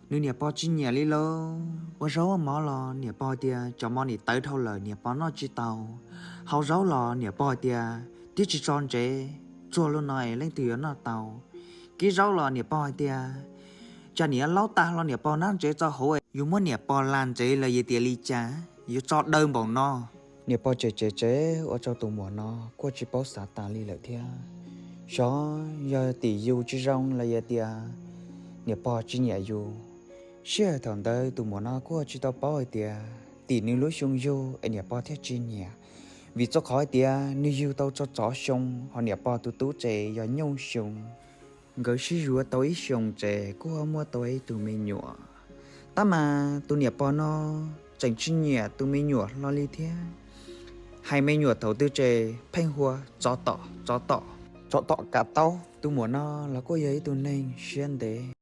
Nws niam pog tsis nyiam li lauj. Ua zaub ua mov los niam pog tias cov mov nim tawv dhau lawm niam pog noj tsis tau. Hau zaub los niam pog tias twb tsis tso ntsev, txuag lub no es leej twg yuav noj tau. Kib zaub los niam pog hais tias tsam niam laub tag los niam pog nab ntsev txo hauv, yus muab niam pog la ntsev los yog tias li cas, yuav tso daw npaum no. Niam pog tseem tsev tsev ua rau tus muam no kuj tsis paub xav tas li lawm thiab. Xyov yog tim yus tsis zoo los yog tias niam pog tsis nyiam yus. Sij hawm thaum ntawd tus muam no kuj tsis tau paub hais tias tim nws lub xyoo yug es niam pog thiaj tsis nyiam, vim txoj qhov hais tias nws yug tau txog tsov xyoo, ho niam pog tus tub ces yog nyooj xyoo. Nkawd sib yuav tau ib xyoos ces kuj muaj tau ib tug me nyuam. Tab mas tus niam pog no tseem tsis nyiam tus me nyuam hlo li thiab. Hais me nyuam thaum twg ces pheej hu ua tsov tom, tsov tom, tsov tom kav taub. Tus muam no los kuj yog ib tug neeg siab ntev.